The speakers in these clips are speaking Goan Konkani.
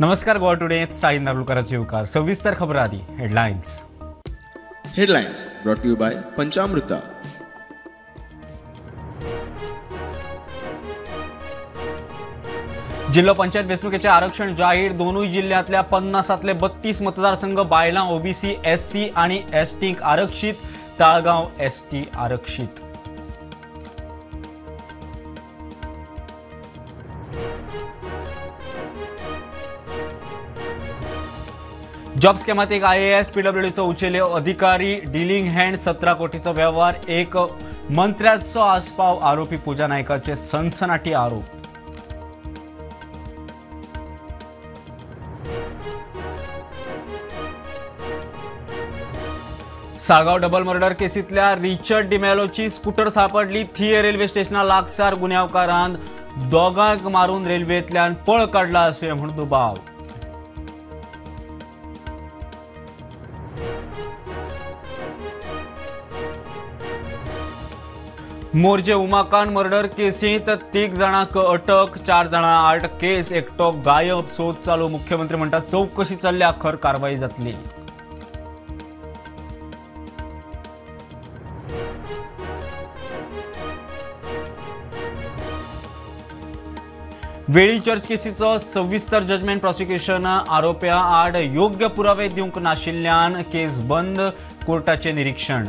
नमस्कार, गोवा टुडे साई नार्लुकराचे येवकार. सविस्तर खबर आदी headlines. Headlines brought to you by Panchamruta. जिल्हो पंचायत वेंचणुकेचे आरक्षण जाहीर. दोनूय जिल्ह्यांतल्या 50तले 32 मतदारसंघ बायलां, ओबीसी, एससी आणि एसटींक आरक्षित. ताळगांव एसटी आरक्षित. जॉब स्कॅमात एक आयएएस, पीडब्ल्यूडीचो उचेले अधिकारी डिलिंग हँड, 17 कोटीचो व्यवहार, एक मंत्र्याचो आस्पाव. आरोपी पूजा नायकाचे सनसनाटी आरोप. साळगांव डबल मर्डर केसींतल्या रिचर्ड डिमेलोची स्कूटर सापडली. थिये रेल्वे स्टेशना लागसार गुन्यांवकारान दोगांक मारून रेल्वेंतल्यान पळ काडला अशें म्हूण दुबाव. मोरजे उमाकांत मर्डर केसींत 3 जाणांक अटक, 4 जाणां आड केस, एकटो गायब, सोद चालू. मुख्यमंत्री म्हणटात चवकशी चल्ल्या, खर कारवाई जातली. वेळी चर्च केसीचो सविस्तर जजमेंट. प्रॉसिक्युशन आरोप्या आड योग्य पुरावे दिवंक नाशिल्ल्यान केस बंद. कोर्टाचें निरीक्षण.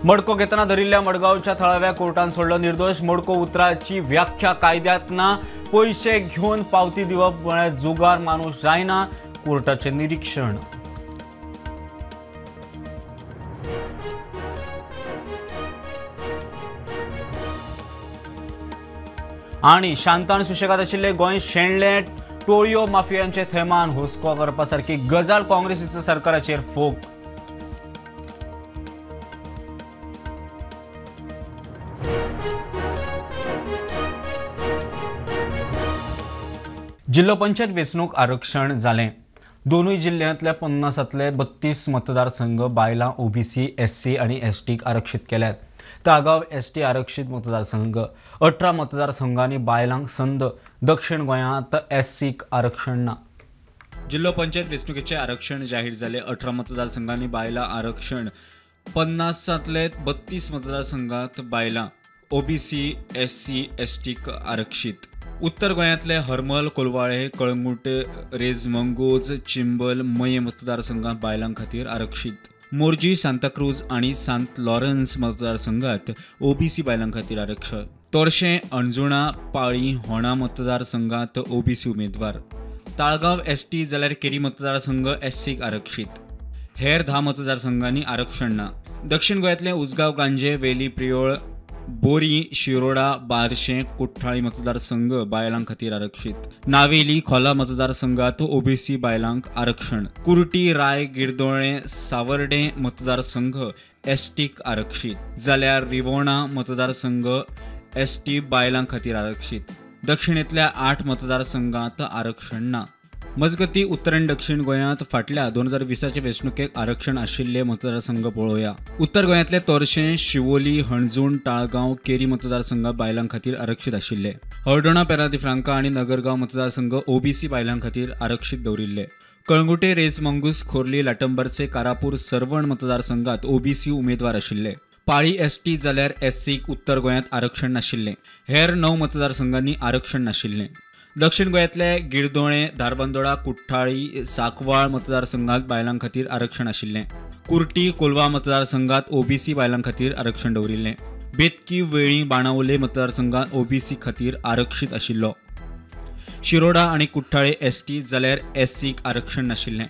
मडको घेतना धरिल्ल्या मडगांवच्या थळाव्या कोर्टान सोडलो निर्दोष. मडको उतराची व्याख्या कायद्यात ना. पयशे घेवन पावती दिवप म्हळ्यार जुगार माणूस जायना. कोर्टाचें निरीक्षण. आनी शांत आनी सुशेगाद आशिल्ले गोंय शेणले. टोळयो माफियांचे थेमान हुस्को करपा सारकी गजाल. काँग्रेसीचो सरकाराचेर फोग. जिल्हो पंचायत वेंचणूक आरक्षण जालें. दोनूय जिल्ह्यांतल्या 50तले 32 मतदारसंघ बायलां, ओबीसी, एससी आनी एसटीक आरक्षीत केल्यात. ताळगांव एसटी आरक्षीत मतदारसंघ. 18 मतदारसंघांनी बायलांक संद. दक्षिण गोंयांत एससीक आरक्षण ना. जिल्हो पंचायत वेंचणुकेचें आरक्षण जाहीर जालें. 18 मतदारसंघांनी बायलां आरक्षण. 50तले 32 मतदारसंघांत बायलां, ओबीसी, एससी, एसटीक आरक्षीत. उत्तर गोंयांतले हरमल, कोलवाळे, कळंगूट, रेज मंगोज, चिंबल, मये मतदारसंघात बायलां खातीर आरक्षीत. मोरजी, सांताक्रूज आनी सांत लॉरन्स मतदारसंघात ओबीसी बायलां खातीर आरक्षण. तोरशें, अंजुणा, पाळी, होणा मतदारसंघात ओबीसी उमेदवार. ताळगांव एसटी जाल्यार केरी मतदारसंघ एससीक आरक्षीत. हेर 10 मतदारसंघांनी आरक्षण ना. दक्षिण गोंयांतले उसगांव, गांजे, वेली, प्रियोळ, बोरी, शिरोडा, बारशें, कुठ्ठाळी मतदारसंघ बायलां खातीर आरक्षीत. नावेली, खोला मतदारसंघात ओबीसी बायलांक आरक्षण. कुर्टी, राय, गिरदोळे, सावर्डे मतदारसंघ एसटीक आरक्षीत, जाल्यार रिवोणा मतदारसंघ एसटी बायलां खातीर आरक्षीत. दक्षिणेंतल्या 8 मतदारसंघात आरक्षण ना. मजगती उत्तर आनी दक्षिण गोंयांत फाटल्या 2020 वेंचणुकेक आरक्षण आशिल्ले मतदारसंघ पळोवया. उत्तर गोंयांतले तोरशें, शिवोली, हणजूण, ताळगांव, केरी मतदारसंघ बायलां खातीर आरक्षीत आशिल्ले. हळदोणा, पेरा फ्रांका आनी नगरगांव मतदारसंघ ओबीसी बायलां खातीर आरक्षीत दवरिल्ले. कळंगुटे, रेज मंगूस, खोर्ली, लाटंबरसे, कारापूर, सर्वण मतदारसंघात ओबीसी उमेदवार आशिल्ले. पाळी एसटी जाल्यार एससीक उत्तर गोंयांत आरक्षण नाशिल्लें. हेर 9 मतदारसंघांनी आरक्षण नाशिल्लें. दक्षिण गोंयांतले गिरदोळे, धारबांदोडा, कुठ्ठाळी, साकवाळ मतदारसंघात बायलां खातीर आरक्षण आशिल्लें. कुर्टी, कोलवा मतदारसंघात ओबीसी बायलां खातीर आरक्षण दवरिल्लें. बेतकी, वेळी, बाणावले मतदारसंघात ओबीसी खातीर आरक्षीत आशिल्लो. शिरोडा आनी कुठ्ठाळे एसटी जाल्यार एससीक आरक्षण नाशिल्लें.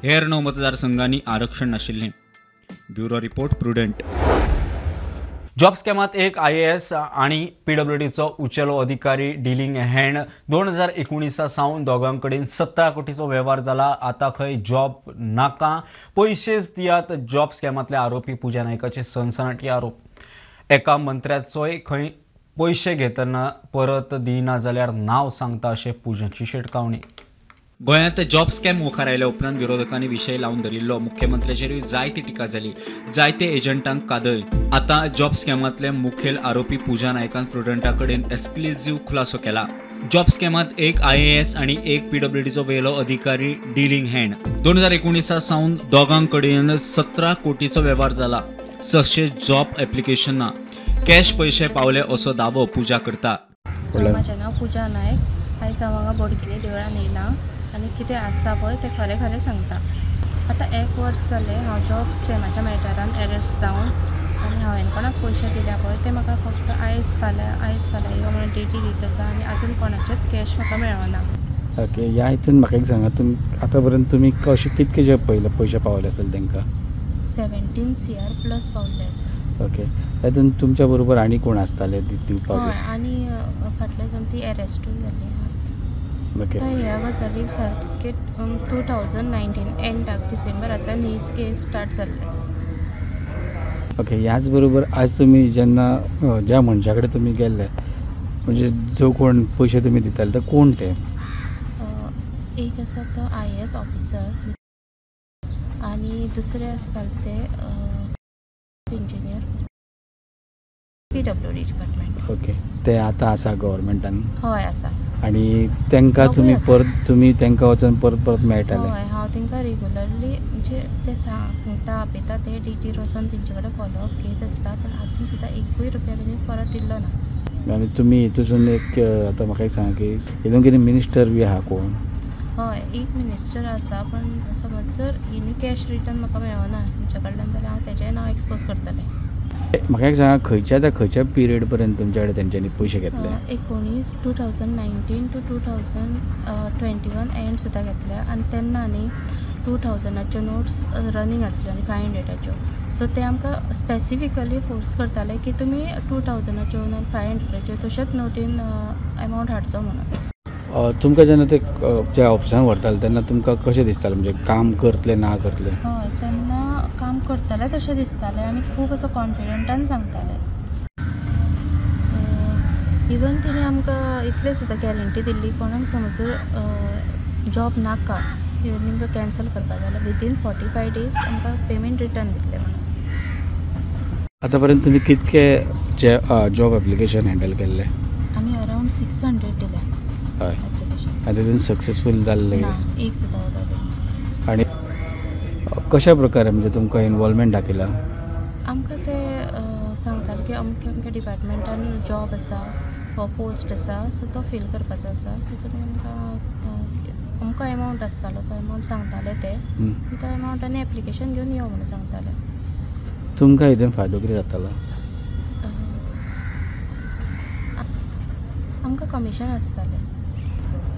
हेर 9 मतदारसंघांनी आरक्षण नाशिल्लें. Bureau report, Prudent. Job स्कॅमात एक आयएएस आनी पीडब्ल्यूडीचो उचेलो अधिकारी डिलिंग हँड. 2019 सावन दोगां कडेन 17 कोटीचो वेव्हार जाला. आतां खंय जॉब नाका, पयशेच दियात. जॉब स्कॅमांतले आरोपी पूजा नायकाचे सनसनाटी आरोप. एका मंत्र्याचोय खंय पयशे घेतना परत दिना जाल्यार नांव सांगता अशें पूजाची शिटकावणी. गोंयांत जॉब स्कॅम मुखार आयल्या उपरांत विरोधकांनी विशय लावन धरिल्लो. मुख्यमंत्र्याचेरूय जायती टिका जाली, जायते एजंटांक कादय. आतां जॉब स्कॅमांतले मुखेल आरोपी पूजा नायकान प्रुडंटा कडेन एक्सक्लुझीव खुलासो केला. जॉब स्कॅमांत एक IAS आनी एक PWDचो वेलो अधिकारी डिलिंग हँड. 2019 सावन दोगां कडेन 17 कोटीचो वेव्हार जाला. 600 जॉब एप्लिकेशनां कॅश पयशे पावले असो दावो पूजा करता. म्हाजें नांव पूजा नायक. आयज हांव हांगा बोडगिणी देवळान येयलां आनी कितें आसा पळय तें खरें खरें सांगता. आतां एक वर्स जालें हांव जॉब स्कॅमाच्या मॅटरान एरेस्ट जावन आनी हांवें कोणाक पयशे दिल्या पळय ते म्हाका फक्त आयज फाल्यां यो म्हणून डेटी दीत आसा आनी आजून कोणाचेच कॅश म्हाका मेळना. ओके, ह्या हितून म्हाका एक सांगा, तुमी आतां पर्यंत तुमी कशे कितके जे पयले पयशे पावले आसतले तांकां? 17 CR plus पावल्ले आसा. ओके, तातूंत तुमच्या बरोबर आनी कोण आसताले दिवपाक? हय, आनी फाटल्यान ती एरेस्टूय जाल्ली आसता. ओके, ह्या गजालीक सारकें 2019 एंडाक डिसेंबरांतल्यान ही केस स्टार्ट जाल्ली. ओके, ह्याच बरोबर आज तुमी जेन्ना ज्या मनशा कडेन तुमी गेल्ले, म्हणजे जो कोण पयशे तुमी दिताले ते कोण ते? एक आसा तो IAS officer आनी दुसरे आसताले ते इंजिनियर PWD department. Okay, ते आतां आसा गव्हर्मेंटान? हय आसा. आनी तांकां तुमी परत तुमी तांकां वचून परत परत मेळटाले? हय, हांव तांकां रेगुलरली म्हणजे ते सांगता आपयता ते डिटेल वचून तेंचे कडेन फॉलोअप घेत आसता, पण आजून सुद्दां एकूय रुपया तेणी परत दिल्लो ना. आनी तुमी हितून एक आतां म्हाका एक सांगा की हितून कितें मिनिस्टर बी आहा कोण? हय, एक मिनिस्टर आसा, पण समज जर हिणी कॅश रिटर्न म्हाका मेळना हेंच्या कडल्यान जाल्यार हांव तेजेंय नांव एक्सपोज करतलें. म्हाका एक सांगा, खंयच्या त्या खंयच्या पिरियड पर्यंत तुमच्या कडेन तेंच्यांनी पयशे घेतले? 2019 टू 2021 एंड सुद्दां घेतले आनी तेन्ना न्ही 2000च्यो नोट्स रनींग आसल्यो आनी 500च्यो. सो ते आमकां स्पेसिफिकली फोर्स करताले की तुमी 2000च्यो आनी 500च्यो तश्योच नोटीन एमावंट हाडचो म्हणून. तुमकां जेन्ना ते ज्या ऑफिसान व्हरताले तेन्ना तुमकां कशें दिसतालें, म्हणजे काम करतले ना करतले? हय, तेन्ना काम करतले तशें दिसतालें आनी खूब असो कॉन्फिडंटान सांगताले. इवन तिणें आमकां इतलें सुद्दां गॅरंटी दिल्ली, कोणाक समज जॉब नाका इवन तांकां कॅन्सल करपाक जाल्यार विदीन 45 डेज आमकां पेमेंट रिटर्न दितले म्हणून. आतां पर्यंत तुमी कितके जॉब एप्लिकेशन हँडल केल्ले? आमी अरावंड 600 दिले. हय, आनी तितून सक्सेसफूल जाल्ले? ना, एक सुद्दां ऑर्डर. आनी कशा प्रकारे म्हणजे तुमकां इनवॉल्वमेंट दाखयला? आमकां ते सांगताले की अमके अमके डिपार्टमेंटान जॉब आसा हो पोस्ट आसा, सो तो फील करपाचो आसा, सो तुमी आमकां अमको एमावंट आसतालो तो एमावंट सांगताले ते, तो एमावंट आनी एप्लिकेशन घेवन यो म्हणून सांगताले. तुमकां हितून फायदो कितें जातालो? आमकां कमिशन आसतालें.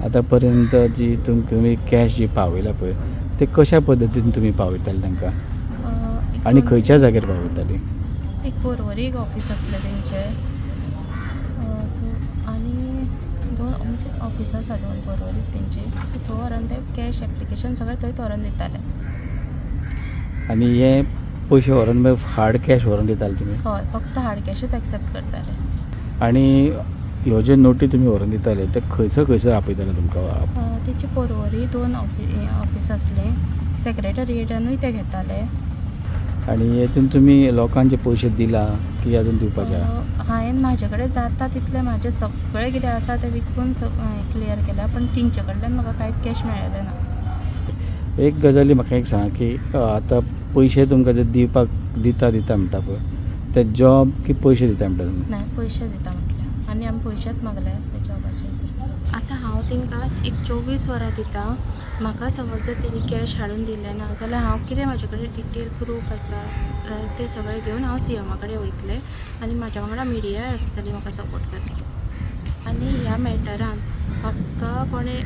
आतां पर्यंत जी तुमी कॅश जी पावयला पळय ते कशा पद्दतीन तुमी पावयताले तांकां आनी खंयच्या जाग्यार पावयताली? एक पोरवरी एक ऑफीस आसलें तेंचें, सो आनी दोन म्हणजे ऑफिस आसा दोन पोरवरीक तेंची, सो थंय व्हरोन ते कॅश एप्लिकेशन सगळें थंयच व्हरोन दिताले. आनी हे पयशे व्हरोन मागीर हार्ड कॅश व्हरोन दिताले तुमी? हय, फक्त हार्ड कॅशूच एक्सेप्ट करताले. आनी ह्यो ज्यो नोटी तुमी व्हरोन दिताले ते खंयसर खंयसर आपयताले तुमकां? तेची पोरवरी दोन ऑफिस आसले, सेक्रेटरिएटानूय ते घेताले. आनी हेतून तुमी लोकांचे पयशे दिला की अजून दिवपाचे? हांवें म्हाजे कडेन जाता तितलें म्हाजें सगळें कितें आसा तें विकून क्लियर केलां, पण तेंचे कडल्यान म्हाका कांयच कॅश मेळ्ळें ना. एक गजाली म्हाका एक सांगा की आतां पयशे तुमकां जे दिवपाक दिता दिता म्हणटा पळय ते जॉब की पयशे दिता म्हणटा तुमी? ना, पयशे दिता म्हटलें आनी आमी पयशेच मागले त्या जॉबाचे. आतां हांव तांकां एक 24 वरां दिता, म्हाका समज जर तेणी कॅश हाडून दिलें ना जाल्यार हांव कितें म्हाजे कडेन डिटेल प्रूफ आसा तें सगळें घेवन हांव CMA कडेन वयतलें आनी म्हाज्या वांगडा मिडियाय आसतली म्हाका सपोर्ट करपाक. आनी ह्या मॅटरान म्हाका कोणें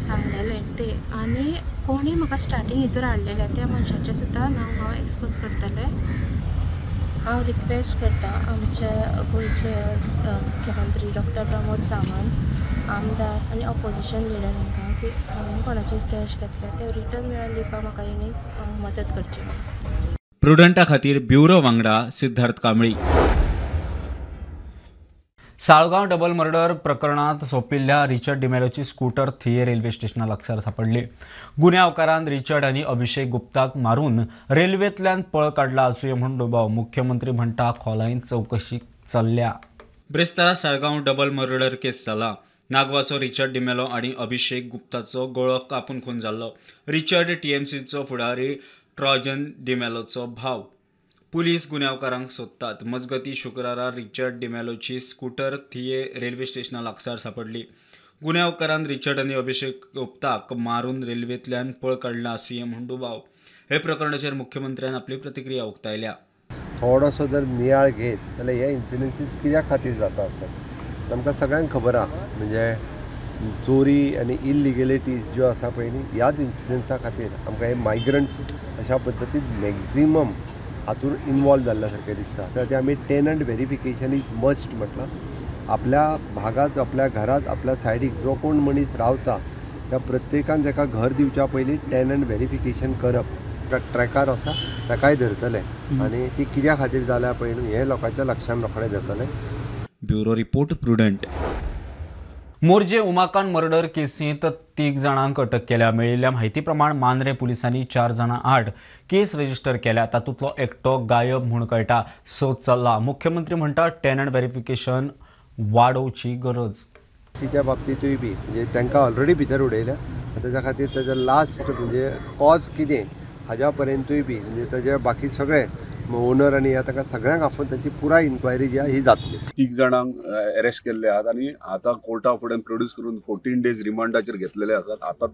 सांगलेलें तें आनी कोणी म्हाका स्टार्टींग हितूर हाडलेलें त्या मनशाचें सुद्दां नांव हांव एक्सपोज करतलें. हांव रिक्वेस्ट करता आमचे गोंयचे मुख्यमंत्री डॉक्टर प्रमोद सावंत, आमदार आनी ऑपोजिशन लिडर हांकां की हांवें कोणाचेर कॅश घेतल्या ते रिटर्न मेळोवन दिवपाक म्हाका हेणी मदत करची. प्रुडंटा खातीर ब्युरो वांगडा सिद्धार्थ कांबळी. साळगांव डबल मर्डर प्रकरणात सोंपिल्ल्या रिचर्ड डिमेलोची स्कूटर थिये रेल्वे स्टेशना लागसार सापडली. गुन्यांवकारान रिचर्ड आनी अभिषेक गुप्ताक मारून रेल्वेंतल्यान पळ काडला आसुये म्हूण दुबाव. मुख्यमंत्री म्हणटा खोलायेन चवकशी चल्ल्या. ब्रेस्तारा साळगांव डबल मर्डर केस जाला. नागवाचो रिचर्ड डिमेलो आनी अभिषेक गुप्ताचो गळो कापून खून जाल्लो. रिचर्ड टीएमसीचो फुडारी ट्रॉजन डिमेलोचो भाव. पुलीस गुन्यांवकारांक सोदतात. मजगती शुक्रारा रिचर्ड डिमेलोची स्कूटर थिये रेल्वे स्टेशना लागसार सापडली. गुन्यांवकारान रिचर्ड आनी अभिषेक गुप्ताक मारून रेल्वेंतल्यान पळ काडला आसुये म्हूण दुबाव. हे प्रकरणाचेर मुख्यमंत्र्यान आपली प्रतिक्रिया उक्तायल्या. थोडोसो जर नियाळ घेत जाल्यार हे इन्सिडन्सीस कित्या खातीर जाता आसत आमकां सगळ्यांक खबर आहा. म्हणजे चोरी आनी इलिगेलिटीज ज्यो आसा पळय न्ही, ह्याच इन्सिडन्सा खातीर आमकां हे मायग्रंट्स अशा पद्दतीन मॅक्झिमम हातून इनवॉल्व जाल्ल्या सारकें दिसता. त्या आमी टेनंट व्हेरिफिकेशन is must म्हटलां. आपल्या भागांत, आपल्या घरांत, आपल्या सायडीक जो कोण मनीस रावता त्या प्रत्येकान ताका घर दिवच्या पयलीं टेनंट व्हेरिफिकेशन करप. ट्रॅकार आसा ताकाय धरतले आनी ती कित्या खातीर जाल्या पळय न्हू हें लोकांच्या लक्षान रोखडें जातलें. Bureau report, Prudent. Morjim Umakant murder केसींत 3 जाणांक अटक केल्या. मेळिल्ल्या म्हायती प्रमाण मांद्रे पुलिसांनी 4 जाणां आड केस रजिस्टर केल्या. तातूंतलो एकटो गायब म्हूण कळटा. सोद चल्ला. मुख्यमंत्री म्हणटा टेनंट व्हेरिफिकेशन वाडोवची गरज. तिच्या बाबतींतूय बी म्हणजे तांकां ऑलरेडी भितर उडयल्या ताच्या खातीर ताच्या लास्ट म्हणजे कॉज कितें हाज्या पर्यंतूय बी म्हणजे ताजे बाकी सगळे ओनर आनी ह्या ताका सगळ्यांक आफोवन तांची पुराय इन्क्वायरी जी आहा ही जातली. 3 जाणांक अरेस्ट केल्ले आहात आनी आतां कोर्टा फुडें प्रोड्यूस करून 14 डेज रिमांडाचेर घेतलेले आसात. आतां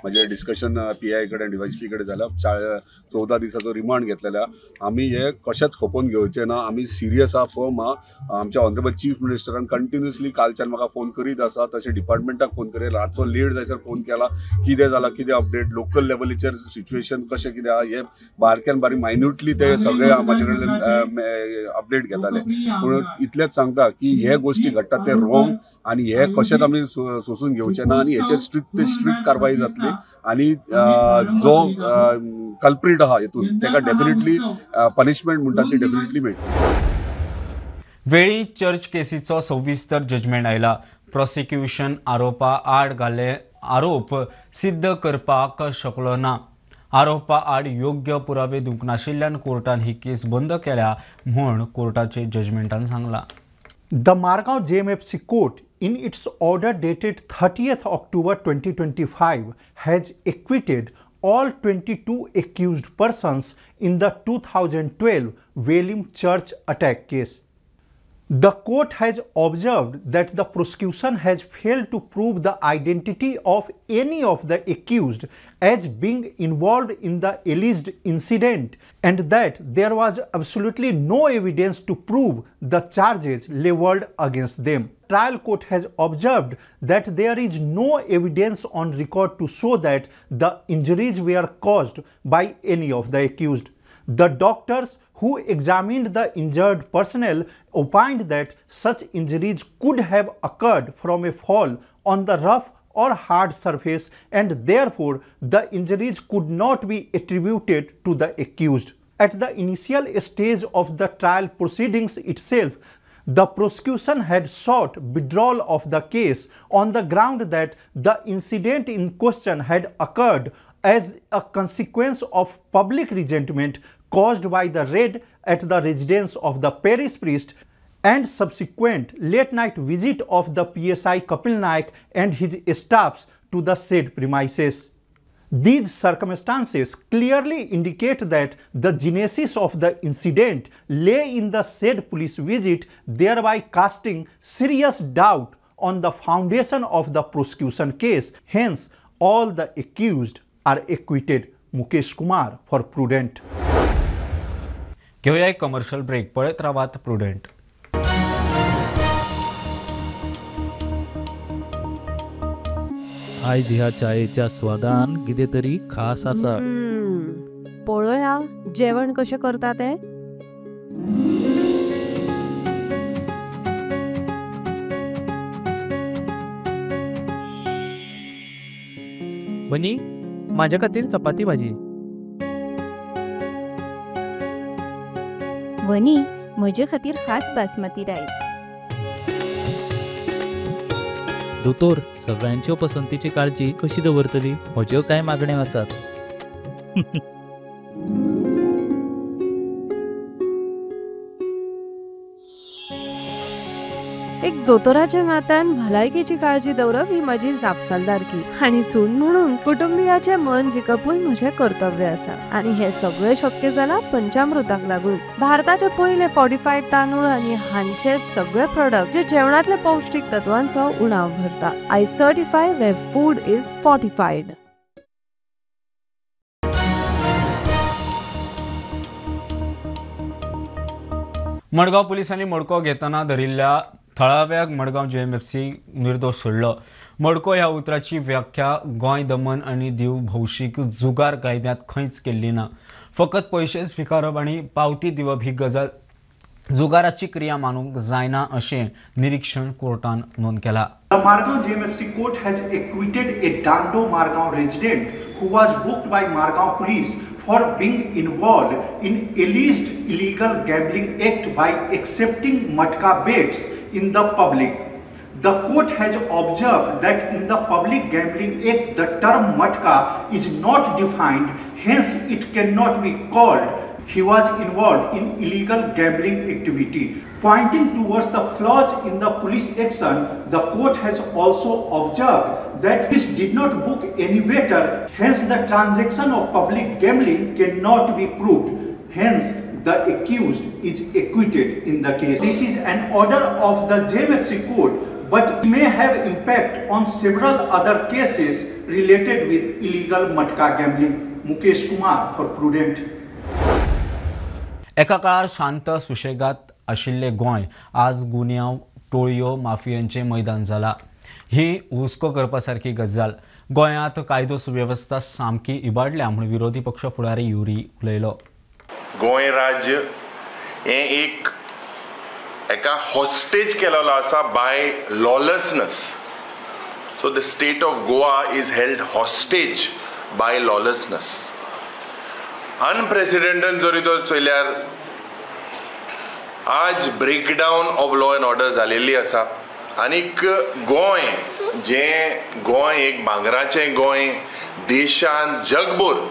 म्हजें डिस्कशन पी I कडेन डीवायएसपी कडेन जाल्या. 14 दिसाचो रिमांड घेतलेले आहा. आमी हे कशेंच खपोवन घेवचे ना. आमी सिरियस आहा, फर्म आहा. आमच्या ऑनरेबल चीफ मिनिस्टरान कंटिन्युअसली कालच्यान म्हाका फोन करीत आसा, तशें डिपार्टमेंटाक फोन करीत, रातचो लेट जायसर फोन केला, कितें जालां, कितें अपडेट, लोकल लेवलीचेर सिच्युएशन कशें कितें आहा हे बारक्यान बारीक मायन्युटली ते सगळे म्हाजे कडल्यान अपडेट घेताले. पूण इतलेंच सांगता की हे गोष्टी घडटात ते रॉंग आनी हे कशेंच आमी सोसून घेवचे ना आनी हेचेर स्ट्रिक्ट ते स्ट्रिक्ट कारवाय जातली आनी जो कल्प्रीट आहा हेतून ताका डेफिनेटली पनिशमेंट म्हणटा ती डेफिनेटली मेळटली. वेळी चर्च केसीचो सविस्तर जजमेंट आयला. प्रोसिक्युशन आरोपा आड घाले आरोप सिद्ध करपाक शकलो ना. आरोपा आड योग्य पुरावे दिवंक नाशिल्ल्यान कोर्टान ही केस बंद केल्या म्हूण कोर्टाचे जजमेंटान सांगला. The Margao JMFC court in its order dated 30th October 2025 has acquitted all 22 accused persons in the 2012 Velim Church attack case. The court has observed that the prosecution has failed to prove the identity of any of the accused as being involved in the alleged incident and that there was absolutely no evidence to prove the charges leveled against them. Trial court has observed that there is no evidence on record to show that the injuries were caused by any of the accused. The doctors who examined the injured personnel opined that such injuries could have occurred from a fall on the rough or hard surface and therefore the injuries could not be attributed to the accused. At the initial stage of the trial proceedings itself, the prosecution had sought withdrawal of the case on the ground that the incident in question had occurred as a consequence of public resentment caused by the raid at the residence of the parish priest and subsequent late-night visit of the PSI Kapil Naik and his staffs to the said premises. These circumstances clearly indicate that the genesis of the incident lay in the said police visit, thereby casting serious doubt on the foundation of the prosecution case. Hence, all the accused are acquitted. Mukesh Kumar for Prudent. घेऊया एक कमर्शियल ब्रेक. पळयत रावात प्रुडंट. आयज ह्या चायेच्या स्वादान कितें तरी खास आसा. पळोवया जेवण कशें करता तें. बनी, माझ्या खातीर चपाती भाजी. वनी, म्हजे खातीर खास बासमती रायस. दोतोर, सगळ्यांच्यो पसंतीची काळजी कशी दवरतली? म्हज्यो कांय मागण्यो आसात. एक दोतोराच्या नात्यान भलायकेची काळजी दवरप ही म्हजी जापसालदारकी आनी सून म्हणून कुटुंबियाचें मन जिखपूय म्हजें कर्तव्य आसा आनी हें सगळें शक्य जालां पंचामृताक लागून. भारताचे पयले फॉर्टिफायड तांदूळ आनी हांचे सगळे प्रोडक्ट जे जेवणांतले पौश्टीक तत्वांचो उणाव भरता. I certify where food is fortified. Madgaon पुलिसांनी मडको घेतना धरिल्ल्या थळाव्याक मडगांव JMFC निर्दोश सोडलो. मडको ह्या उतराची व्याख्या गोंय दमन आनी दीव भौशीक जुगार कायद्यांत खंयच केल्ली ना. फकत पयशे स्विकारप आनी पावती दिवप ही गजाल जुगाराची क्रिया मानूंक जायना अशें निरीक्षण कोर्टान नोंद केला. The Margao JMFC court has acquitted a Dando Margao resident who was booked by Margao police for being involved in alleged illegal gambling act by accepting matka bets in the public. The court has observed that in the Public Gambling Act, the term matka is not defined, hence it cannot be called he was involved in illegal gambling activity. Pointing towards the flaws in the police action, the court has also observed that this did not book any waiter, hence the transaction of public gambling cannot be proved. Hence, the accused is acquitted in the case. This is an order of the JMFC court, but may have impact on several other cases related with illegal matka gambling. Mukesh Kumar for Prudent. एका काळार शांत सुशेगात आशिल्ले गोंय आज गुन्यांव टोळयो माफियांचें मैदान जाला. ही हुस्को करपा सारकी गजाल. गोंयांत कायदो सुवेवस्था सामकी इबाडल्या म्हूण विरोधी पक्ष फुडारी युरी उलयलो. गोंय राज्य हें एक एका हॉस्टेज केलेलो आसा by lawlessness. So the state of Goa is held hostage by lawlessness. Unprecedented जरी तो चोयल्यार आज breakdown of law and order जालेली आसा. आनीक गोंय जें गोंय एक भांगराचें गोंय देशान जगभर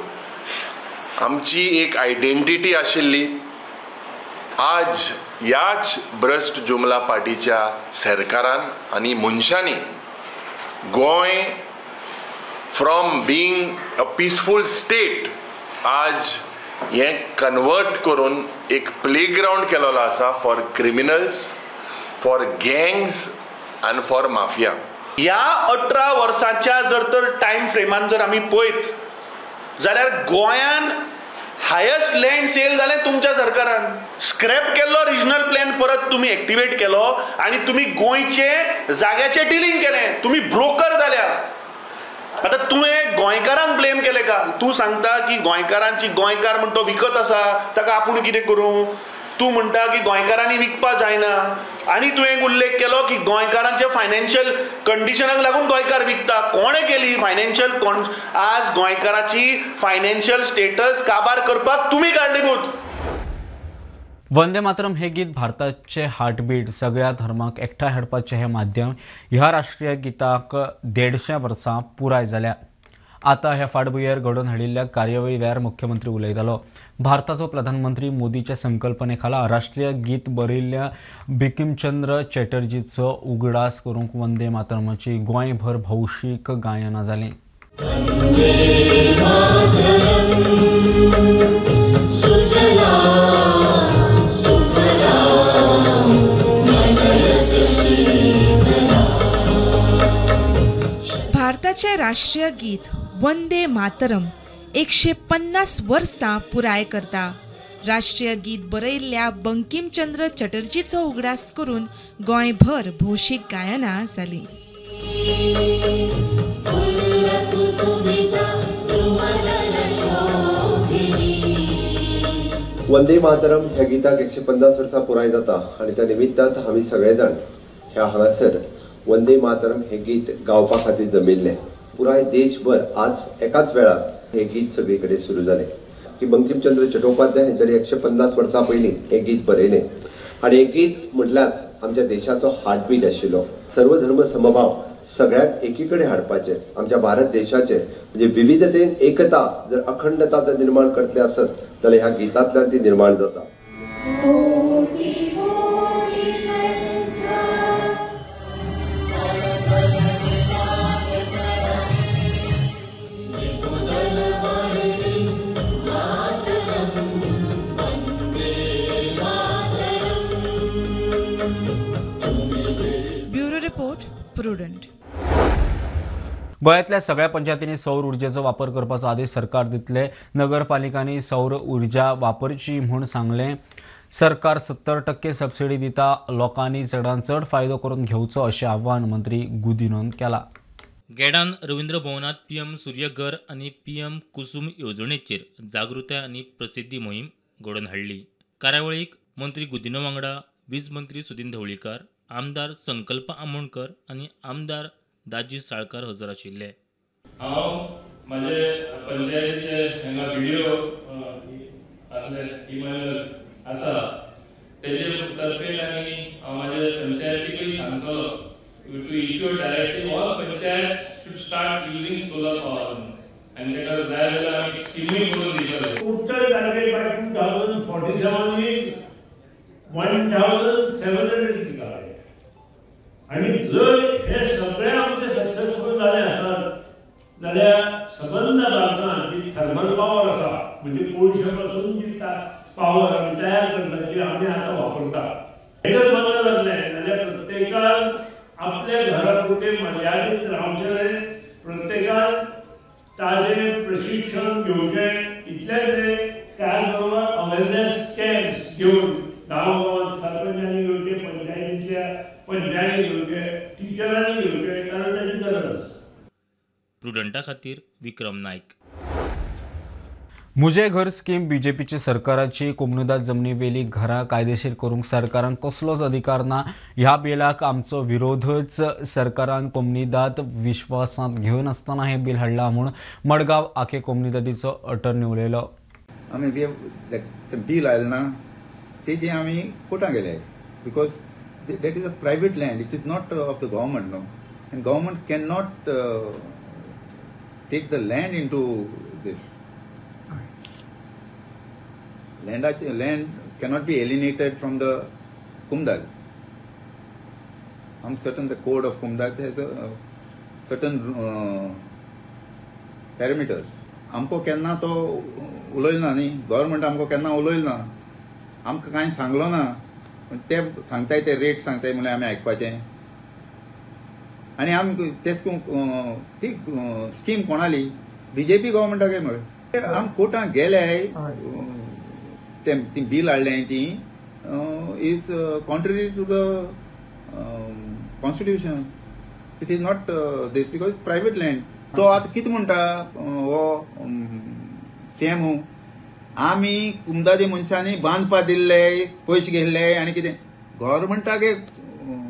आमची एक आयडेंटिटी आशिल्ली, आज ह्याच भ्रश्ट जुमला पार्टीच्या सरकारान आनी मनशांनी Goa from being a peaceful state आज हें कन्वर्ट करून एक प्लेग्रावंड केलेलो आसा for criminals, for gangs आनी फॉर माफिया. ह्या 18 वर्सांच्या जर तर टायम फ्रेमान जर आमी पळयत जाल्यार गोंयान हायस्ट लँड सेल जालें तुमच्या सरकारान. स्क्रॅप केल्लो रिजनल प्लॅन परत तुमी एक्टिवेट केलो आनी तुमी गोंयचे जाग्याचें डिलींग केलें, तुमी ब्रोकर जाल्या. आतां तुवें गोंयकारांक ब्लेम केलें का? तूं सांगता की गोंयकारांची गोंयकार म्हण तो विकत आसा ताका आपूण कितें करूं? तूं म्हणटा की गोंयकारांनी विकपा जायना आनी तुवें उल्लेख केलो की गोंयकारांच्या फायनान्शियल कंडिशनाक लागून गोंयकार विकता. कोणें केली फायनान्शियल? आज गोंयकाराची फायनान्शियल स्टेटस काबार करपाक तुमी कारणीभूत. वंदे मातरम हे गीत भारताचे हार्टबीट, सगळ्या धर्माक एकठांय हाडपाचें हें माध्यम. ह्या राष्ट्रीय गीताक 150 वर्सां पुराय जाल्या. आतां ह्या फाटभुंयेर घडोवन हाडिल्ल्या कार्यावळी वेळार मुख्यमंत्री उलयतालो. भारताचो प्रधानमंत्री मोदीच्या संकल्पने खाला राष्ट्रीय गीत बरयिल्ल्या बंकिमचंद्र चॅटर्जीचो उगडास करूंक वंदे मातरमाची गोंयभर भौशीक गायनां जालीं. भारताचें राष्ट्रीय गीत वंदे मातरम 150 वर्सां पुराय करता. राष्ट्रीय गीत बरयिल्ल्या बंकिमचंद्र चटर्जीचो उगडास करून गोंयभर भौशीक गायनां जालीं. वंदे मातरम ह्या गीताक 150 वर्सां पुराय जाता आनी त्या निमित्तान आमी सगळे जाण ह्या हांगासर वंदे मातरम हे गीत गावपा खातीर जमिल्ले. पुराय देशभर आज एकाच वेळार हे गीत सगळे कडेन सुरू जालें की बंकिमचंद्र चटोपाध्याय हेंच्यांनी 150 वर्सां पयलीं हें गीत बरयलें आनी हें गीत म्हटल्यार आमच्या देशाचो हार्टबीट आशिल्लो. सर्वधर्म समभाव सगळ्याक एकी कडेन हाडपाचें, आमच्या भारत देशाचें म्हणजे विविधतेन एकता जर अखंडता जर निर्माण करतले आसत जाल्यार ह्या गितांतल्यान ती निर्माण जाता. प्रुडंट. गोंयांतल्या सगळ्या पंचायतींनी सौर ऊर्जेचो वापर करपाचो आदेश सरकार दितले. नगरपालिकांनी सौर ऊर्जा वापरची म्हूण सांगलें. सरकार 70% सबसिडी दिता, लोकांनी चडांत चड फायदो करून घेवचो अशें आव्हान मंत्री गुदिनोन केलां. गेडान रवींद्र भवनांत पीएम सूर्यघर आनी पीएम कुसूम येवजणेचेर जागृताय आनी प्रसिद्धी मोहीम घडोवन हाडली. कार्यावळीक मंत्री गुदिनो वांगडा वीज मंत्री सुदिन ढवळीकार, आमदार संकल्प आमोणकर आनी आमदार दाजी साळकार हजर आशिल्ले. हांव म्हजे पंचायतीचे हांगा व्हिडिओ इमेल आसा तेजे तर्फेन आनी हांव म्हजे पंचायतीकूय सांगतलो to issue a directive all panchayat to start using solar power आनी ताका जाय जाल्यार आमी स्किमूय करून दितले. Total target by 2047 is 1700 gigawatt. आनी जर हे सगळे आमचे सक्सेसफूल जाले आसत जाल्यार सबंद भारतांत जी थर्मल पावर आसा म्हणजे कोळशे पासून जी पावर आमी तयार करता जी आमी आतां वापरता हे जर बंद जातलें जाल्यार प्रत्येकान आपल्या घरा पुरतें मर्यादीत रावचें न्हय, प्रत्येकान ताजें प्रशिक्षण घेवचें. इतलेंच न्हय, त्याच बरोबर अवेरनेस कॅम्प्स घेवन गांव गांवांत सरपंचांनी घेवचे, पंचायतींतल्या पंचायती घेवचे, टिचरांनी घेवचे, कारण ताची गरज आसा. प्रुडंटा खातीर विक्रम नायक. मुझे घर स्कीम बीजेपीची सरकाराची कोमुनिदाद जमनीवेली घरां कायदेशीर करूंक सरकारान कसलोच अधिकार ना. ह्या बिलाक आमचो विरोधच. सरकारान कोमुनिदाद विश्वासांत घेवनासतना हें बील हाडलां म्हूण मडगांव आखे कोमुनिदादीचो अटर्नी उलयलो. आमी बील आयलें ना तेजे आमी कोर्टां गेले because that is a private land, it is not of the government no, and government can not take the land into this. Land cannot be alienated from the Kumdal. I'm certain the code of Kumdal has a certain parameters. आमको केन्ना तो उलयलो ना न्ही, गव्हर्मेंट आमको केन्ना उलयलो ना, आमकां कांय सांगलो ना. ते सांगताय ते रेट सांगताय म्हणल्यार आमी आयकपाचें. आनी आमी तेच ती स्कीम कोणाली बीजेपी गव्हर्मेंटाक मरे. आमी कोर्टाक गेले ती बील हाडलें ती is contrary to the constitution. It is not this because private land. तो आतां कितें म्हणटा हो सीएम आमी कुमदादी मनशांनी बांदपा दिल्ले पयशे घेतले आनी कितें गव्हर्मेंटाक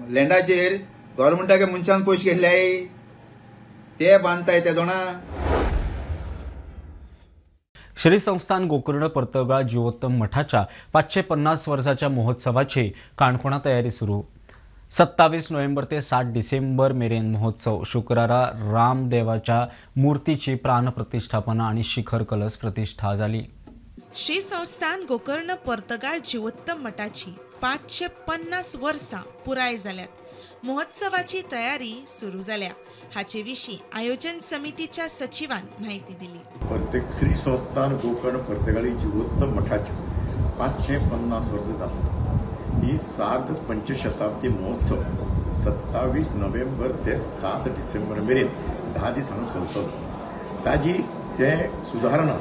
लँडाचेर गव्हर्मेंटाक मनशान पयशे घेतले ते बांदताय ते जाणा. श्री संस्थान गोकर्ण पर्तगाळ जीवोत्तम मठाच्या 550 वर्षाच्या महोत्सवाची काणकोणा तयारी सुरू. 27 नोव्हेंबर ते 7 डिसेंबर मेरेन महोत्सव. शुक्रारा रामदेवाच्या मूर्तीची प्राणप्रतिष्ठापना आणि शिखर कलश प्रतिष्ठा झाली. श्री संस्थान गोकर्ण पर्तगाळ जीवोत्तम मठाची 550 वर्सां पुराय जाल्यात. महोत्सवाची तयारी सुरू जाल्या. हाचे विशीं आयोजन समितीच्या सचिवान माहिती दिली. प्रत्येक श्री संस्थान गोकर्ण पर्तगाळी जीवोत्तम मठाचे 550 वर्ष जातात. ही 7 पंचशताब्दी महोत्सव 27 नोव्हेंबर ते 7 डिसेंबर मेरेन 10 दिसांनी चलतलो. ताजी ते सुधारणा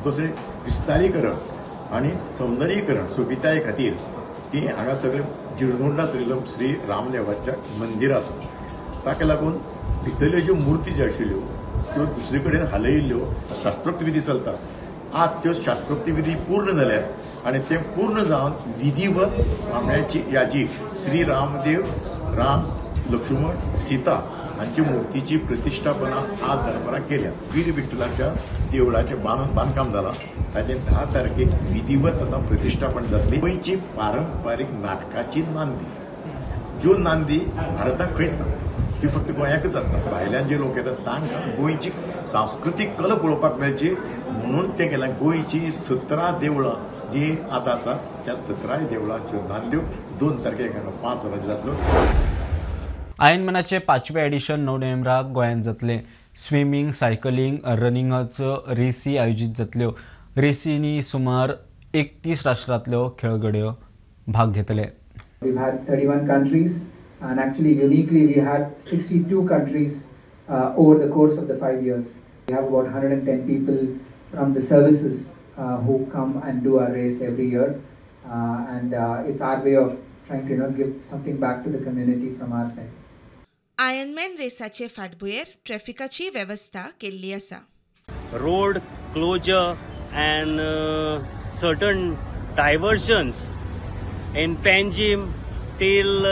तशें विस्तारीकरण आनी सौंदर्यीकरण सोबिताये खातीर ती हांगा सगळे जीर्णोद्धार चलिल्लो श्री रामदेवाच्या मंदिराचो. ताका लागून भितरल्यो ज्यो मुर्ती ज्यो आशिल्ल्यो त्यो दुसरे कडेन हालयिल्ल्यो. शास्त्रोक्त विधी चलता आज त्यो शास्त्रोक्त विधी पूर्ण जाल्या आनी ते पूर्ण जावन विधिवत स्वाम्याची याजी श्री रामदेव राम लक्ष्मण सीता हांची मुर्तीची प्रतिष्ठापना आज दरबाराक केल्या. वीर विठ्ठलाच्या देवळाचें बांदकाम जालां ताचें 10 तारखेक विधिवत आतां प्रतिष्ठापन जातली. गोंयची पारंपारीक नाटकाची नांदी, ज्यो नांदी भारताक खंयच ना, ती फक्त गोंयाकच आसता. भायल्यान जे लोक येतात तांकां गोंयची सांस्कृतीक कला पळोवपाक मेळची म्हणून ते केला. गोंयची 17 देवळां जी आतां आसा त्या 17 देवळांच्यो नांद्यो 2 तारखेक 5 वरांचेर जातल्यो. आयर्नमॅनाचे 5वें एडिशन 9 नोव्हेंबराक गोंयांत जातलें. स्विमींग, सायकलिंग, रनिंगाच्यो रेसी आयोजीत जातल्यो. रेसींनी सुमार 31 राष्ट्रांतल्यो खेळगड्यो भाग घेतले. We've had 31 countries, and actually uniquely we had 62 countries over the course of the 5 years. We have about 110 people from the services who come and do our race every year, and it's our way of trying to give something back to the community from our side. Ironman रेसाचे फाटभुंयेर ट्रॅफिकाची वेवस्था केल्ली आसा. Road closure and certain diversions in Panjim till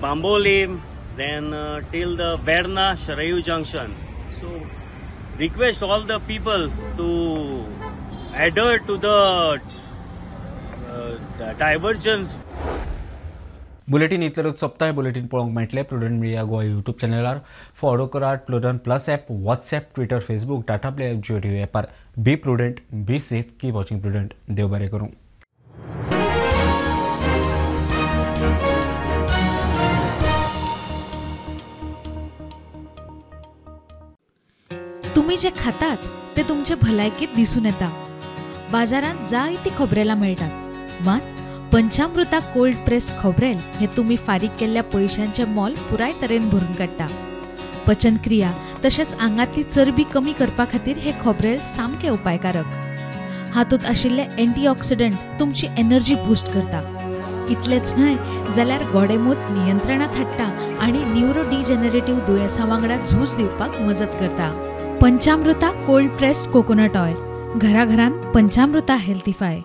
Bambolim, then till the Verna Sharayu junction. So request all the people to adhere to the diversions. Bulletin इतलेंच सोंपता. बुलेटीन पळोवंक मेळटलें प्रुडंट मिडिया गोवा यूट्यूब चॅनलार. फॉलो करात Prudent plus app, WhatsApp, Twitter, Facebook, Tata Play app, Jio TV ॲपार. Be prudent, be safe, keep watching Prudent. देव बरें करूं. तुम्ही जे खातात ते तुमचे भलायकेत दिसून येता. बाजारांत जायती खोबरेलां मेळटात, मात पंचामृता कोल्ड प्रेस खोबरेल हे तुम्ही फारीक केल्ल्या पयशांचें मोल पुराय तरेन भरून काडटा. पचनक्रिया तशेंच आंगांतली चरबी कमी करपा खातीर हे खोबरेल सामकें उपायकारक. हातूंत आशिल्ले एंटीऑक्सिडंट तुमची एनर्जी बूस्ट करता. इतलेंच न्हय जाल्यार गोडेमूत नियंत्रणांत हाडटा आनी न्युरो डिजनरेटिव्ह दुयेंसां वांगडा झूज दिवपाक मजत करता. Panchamruta cold pressed coconut oil, घराघरांत पंचामृता हेल्थीफाय.